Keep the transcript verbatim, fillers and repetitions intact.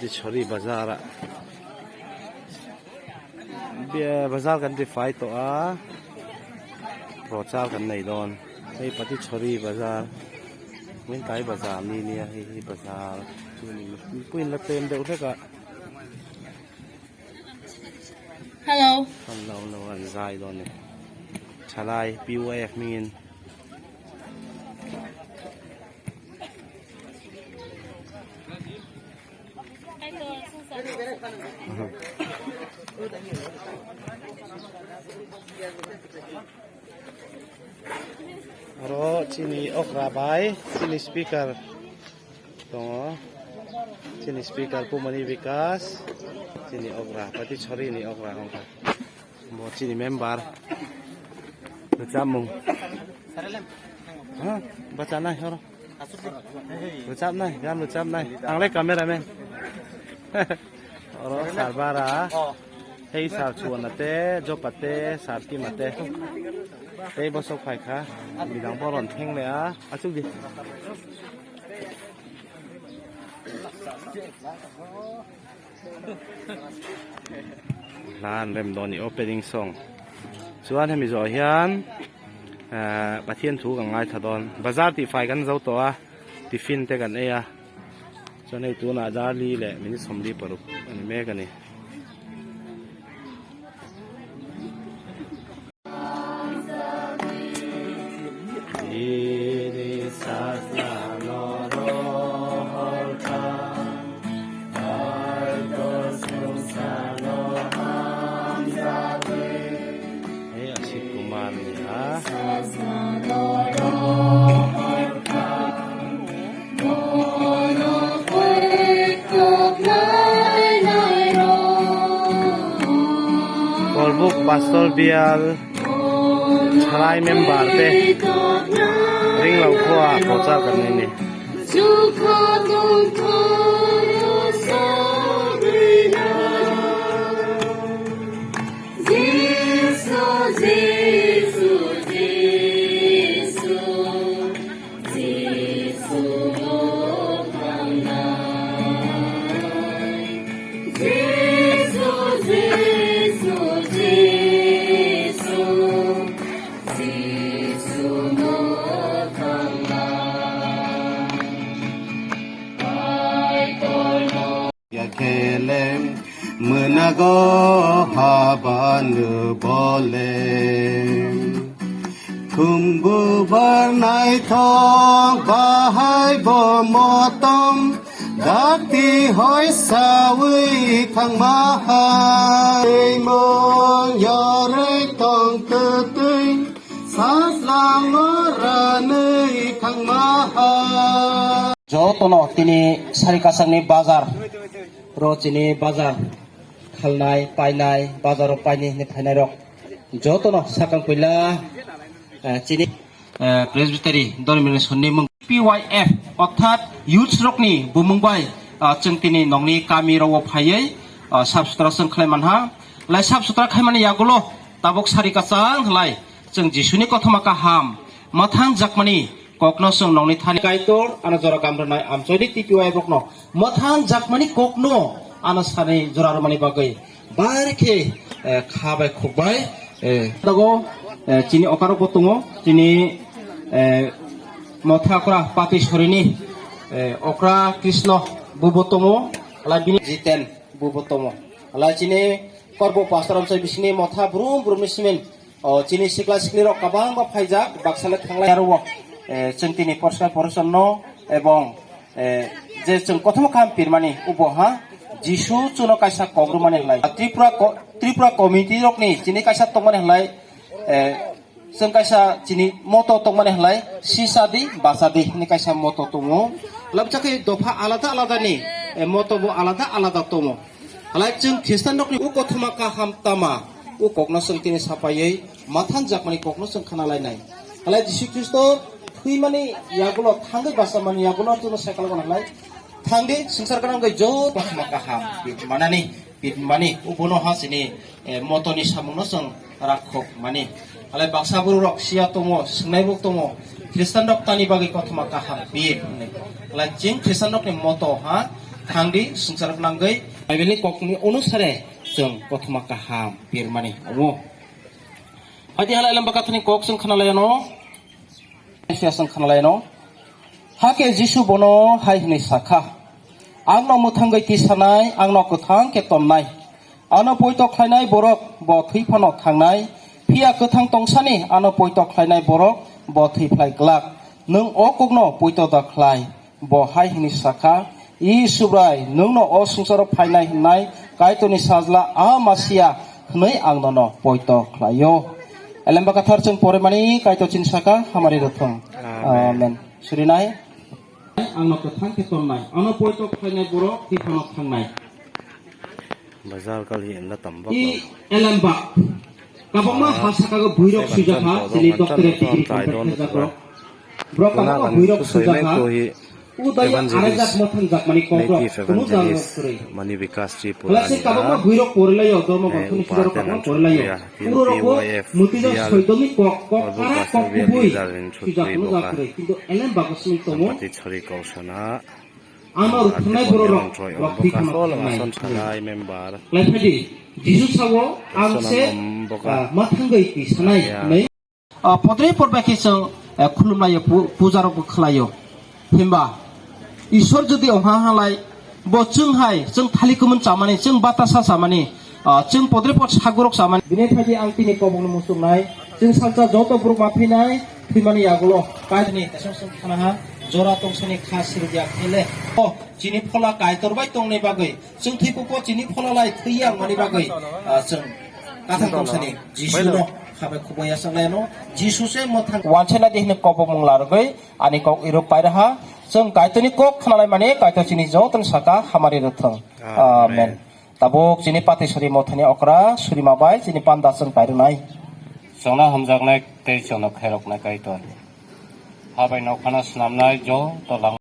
Di chori bazar a. Be bazar kan di fai to a. Prochar kan nei don. Hei pati chori bazar. Min tai bazar ni ni a hei hei bazar. Puin la tem de utheka. Hello. Hello, hello, an zai don ni. Chalai P Y F min. Oro chini okra bai chini speaker tongo. Chini speaker Pumani Vikas, chini okra, pati chori ni okra wngkha. Bo chini member. Rwchapmung. Ha? Bachanai oro. Rwchapnai, gan rwchapnai. Anglai cameraman. Oro sarbara. Hei sar chuana te, jopa te, sar kima te. Tei bosok phaikha. Bidang boron thengle a. Achuk di. Lan rem doni opening song. Chuan hemi zo hian, eh, Pathian thu kan ngai tha don. Bazar ti fai kan zo to a. Tiffin te kan ei a. Chuan hei tuna jali le minute somli paruk ani mek ani. Hei Ashik Kumar ni ha. Korbuk Pastor Bial Salai member te ringlau khua kocha kanini. Yakele manago habanu bole. Khumbu bar naithok bahai bo motom, dakti hoi sawi thangma hai. Mong yoroi tong twtwi, sajlang moranwi thangma hai. Jotono tini sari kasangni bazar, ro chini bazar khalnai, painai, bazaro paini hinwi phainai rok. Jotono sakang puila, eh, chini, eh, Presbytery Dharma Mission ni mung P Y F orthat youth rokni bumung bai, ah, chwng tini nokni kami rok o phaiwi, ah, sap sutra chwng khlai manha. Lai sap sutra khaimani yagulo tabuk sari kachang lai chwng Jisuni kothoma kaham mathang jakmani kokno chwng nokni thani Kaitor ano jora gamrwnai amchoini T P Y rokno mathang jakmani kokno ano sani jora rwmani bagwi bar khe, eh, kha bai khuk bai, eh, tago, eh, chini okra rokbo tongo, chini, eh, motha okra pati sorini, eh, okra Krishna bubo tongo, alai bini Jiten bubo tongo, alai chini korbo pastor amchai bisini motha brum brumni simin. O chini sikla sikli rok kabang ba phaijak, baksa le thanglai aro, eh, chwng tini porska porison no ebong, eh, je chwng kothoma kaham pirmani ubo ha Jisu chuno kaisa kok rwmani hlai. Tripura ko-, Tripura committee rokni chini kaisa tongmani hlai, eh, chwng kaisa chini moto tongmani hlai sisa di basa di hwnwi kaisa moto tongo. Labjak khe dopha alada alada ni, eh, moto bo alada alada tongo. Halai chwng Khristian rokni u kothoma kaham tama, u kokno chwng tini sapaiwi mathan jakmani kokno chwng khna lainai. Halai Jisu Khristo thwimani yagulo thangwi bachamani yagulo chwngno sai kalago halai. Thangdi swngchar gwnang wngwi jo kothoma kaham manani, manani ubono ha chini, eh, motoni samungno chwng rakhok mani. Alai baksa borok rok siya tongo, swngnai bo tongo, Khristian rok tani bagwi kothoma kaham pir hwnwi. Alai chwng Khristian rokni moto ha, Thangdi, swngchar nangwi, Bible ni kokni onusare chwng kothoma kaham pirmani amo. Hadi hala Elem Bakathani kok chwng khanalaino, Mesia chwng khanalaino. Hakhe Jisu bono hai hwnwi sakha, "Angno mwthangwi tisanai, angno kwthang khe tonnai. Ano poito khlainai borok bo thwi phano thangnai, phiya kwthang tongsani ano poito khlainai borok bo thwi phlai glak. Nwng o kokno poito da khlai." Bo hai hwnwi sakha, "I Subrai, nwngno o swngcharo phainai hwnnai Kaitorni sajla a Masia hwnwi ang nono poito khlaio." Elem Bakathar chwng poremani Kaitor chini saka hamari rwthwng. Amen. Amen. Surinai. Angno kwthang khe tonnai, ano poito khlainai borok twi phano thangnai. Bazar kali inda tambak. I Elem Bak. Kabangma ha saka go buirok sujak ha, jili doctorate degree complete khaijak rok. Borok kabangma buirok sujak ha. Udai arajak mothang jak mani kok rok, kunu jang rok kwrwi. Mani Vikas Tripura. Halasi kabangma buirok porilaio, dormo gonthoni sujak rok kabangma porilaio. Puro rok bo mutijak soidoni kok, kok ara kok kubui sujak kunu jang kwrwi. Kintu Elem Bak simi tongo. Ama rukhnai borok rok, rok thwi khama thangwi. Khlai phadi, Jisu sao, "Ang se, ah, ma thangwi twi sanai," hwnwi. Ah, podre podba khe chwng, eh, khulumlaio, pu-, puja rokbo khlaio. Himba Isor jodi ongha halai, bo chwng hai, chwng thali kumun chamani, chwng batasa chamani, ah, chwng podre pod sagurok chamani. Bini phadi ang tini kobokno muchungnai, chwng salsa joto borok ma phinai, thwimani yagulo. Kaitni, esong song khanaha, jora tongsani kha sirdia khele. O, chini phola Kaitor bai tongnai bagwi, chwng thwipo po chini phola lai thwi yang mani bagwi, ah, chwng kathang tongsani Jisuno khabai khubui yasaknai ano, Jisu se mwthang. Wanchena di hini kobok mung largwi, ani kok iruk pairaha, chwng Kaitorni kok khnalaimani, Kaitor chini jotono saka hamari rwthwng. Amen. Amen. Tabuk chini Patisori mothani okra, surima bai chini panda chwng pairwnai. Chwngno hamjaknai tei chwngno khairoknai Kaitor. Habai nokhano swnamnai joto lang